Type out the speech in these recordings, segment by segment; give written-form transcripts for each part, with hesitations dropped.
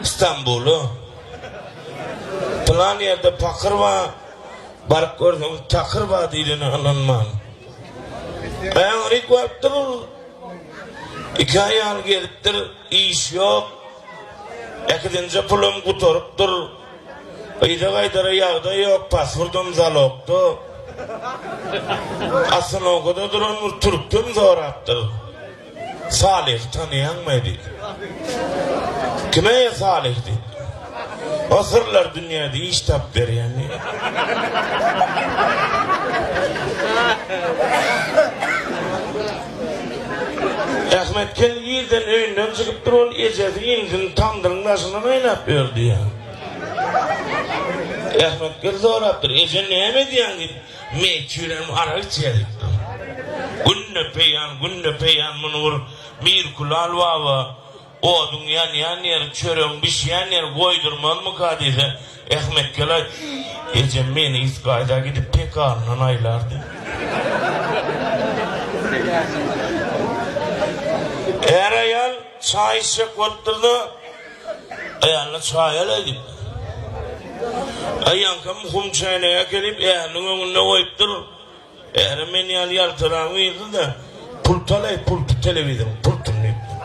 Stambula. Pylan ýerde pakyr bar, baryp görseňiz takyr bar diýlene ynanman. Aňryk barypdyr, iki aýal gezipdir, iş ýok. Äkidinje pulum gutarypdyr. Yza gaýdara ýagdaý ýok, pasportam zalogda. Ostanowkada duran bir türkden sorapdyr. Salyhy tanaýaňmy diýip. Kime Salyh diýip. O syrlar dünýäde iş tap berýän diýip. Ahmet kel irden öýünden çykypdyr ol ejesi inisini tamdyryň daşyndan aýlap ýör diýýär. Ahmet kel sorapdyr, eje näme edýäň diýip. Meçürenim arak içýär diýipdir. Günde peýan, günde peýan muny bir Mirkülal baba oduň ýanýan ýeri, çöregiň bişýän ýeri goýdurmazmyka diýse, Ahmet kelaý, Ejem meni isgaýda gidip pekaryndan aýlar diýip. Är-aýal çaý içjek bolupdyr-da, Aýalyna çaý alaý diýipdir. Aý ýaňkam hum çäýnegi äkelip äriniň öňünde goýupdyr. Ärem men ýaly ýaltarak birdi-de, Pult alaý, pulty telewizoryň pultuny diýipdir.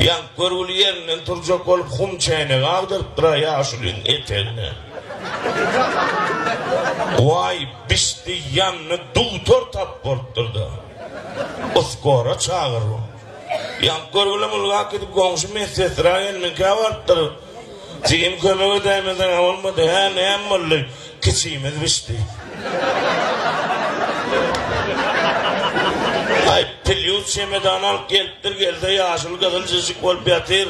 Ýaňky görgüli ýerinden turjak bolup hum çäýnegi agdarypdyr-a ýaşulynyň etegine. Waý, bişdi, ýandy, dugtor tap bolupdyr-da. Uskora çagyr. Ýaňky görgülem ylgap gidip goňşy medsestra gelniňkä barypdyr. Jigim kömek edäýmeseň-ä bolmady. Hä, näme boldy? Kiçimiz bişdi. Aý, pilýut çemedany alyp gelipdir, gelse ýaşuly gyzyl jijik bolup ýatyr.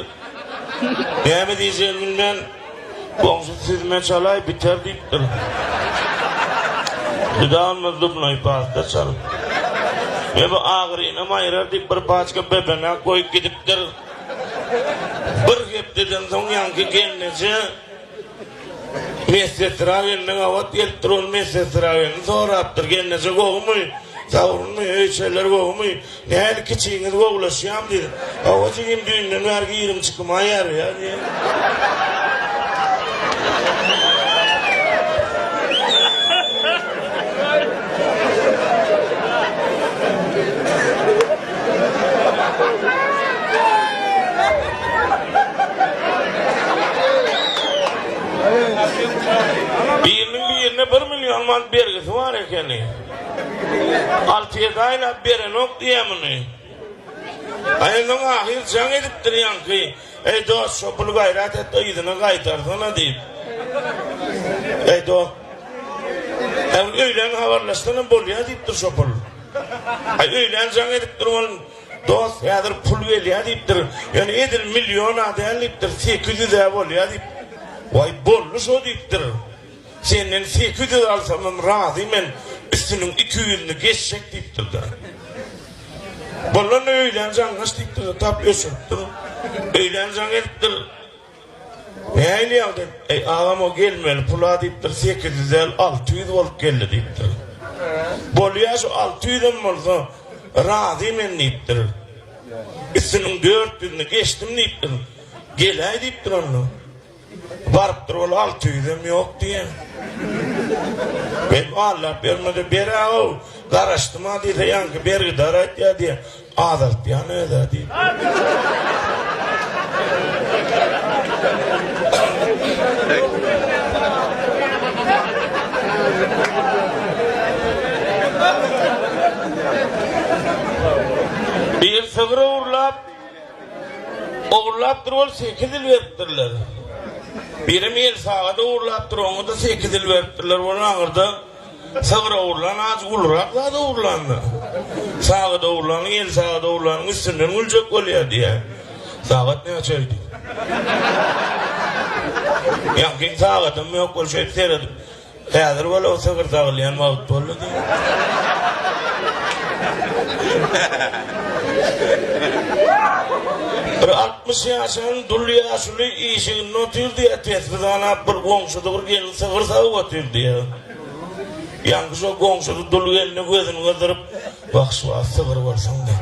Näme diýjegini bilmän, goňşy süzme çalaý, biter diýipdir. Juda bolmaz zubnoý pasta çal. Me bu agyrynam aýyrar diýip bir paçka bebenak goýup gidipdir. Bir hepdeden soň ýaňky gelneje Medsestra gelne gabat gelipdir, ol medsestra gelni sorapdyr, gelneje gowumy, sagrymy, öý-içerler gowumy? Nähili kiçiňiz gowulaşýamy diýdi. Hawa jigim düýnden bäri girim çykyma ýarýar diýen. Biriniň birine bir million manat bergisi bar ekeni. Alty-ýedi aýlap berenok diýýär muny. Aý onsoň ahyr jaň edipdir ýaňky, Eý dost, şo puly gaýrat et-de yzyna gaýtarsana diýip. Eý dost, Äý öýlän habarlaşsanam bolýar diýipdir şo pul. Aý öýlän jaň edipdir ol, Dost, häzir pul gelýär diýipdir. Ýöne edil million-a däl diýipdir, 800-ä bolýar diýip. Waý boldy şo diýipdir. Senden 800 alsamam razy men, üstüniň iki ýüzüni geçjek diýipdir-de. Bolanda öýlän jaňlaş diýipdir-de, tap öçüripdir. Öýlän jaň edipdir. Nähili ýagdaý? Eý, agam o gelmeli pula diýipdir, 800 däl, 600 bolup geldi diýipdir. Bolýa şu 600-em bolsa, razy men diýipdir. Üstüniň 400-üni geçdim diýipdir. Geläý diýipdir onda. Barypdyr ol 600-em ýok diýýär. Men allap bermedi, ber-ow, garaşdym-a diýse, ýaňky bergidar aýtýar diýýär. Azaltýan öz-ä diýip. Bir sygyr ogurlap, ogurlapdyr ol sekiz ýyl beripdirler. Birem el sagat ogurlapdyr, oňa-da sekiz ýyl beripdirler. Ol aňyrda Sygyr ogurlan az ulurak zat ogurlanda. Sagat ogurlanyň el sagat ogurlanyň üstünden güljek bolýar diýýär. Sagat näçe öýdüň? Ýaňky sagadam ýok bol şeýdip seredip. Häzir bol o sygyr sagylýan wagt boldy diýýär. Bir 60 ýaşan dul ýaşuly işiginde otyr diýýär, tesbi sanap bir goňşusy bir gelin sygyr sagyp otyr diýýär. Ýaňky şo goňşusy dul gelne gözüni gyzdyryp, Wah, şu wagt sygyr bolsaň-da.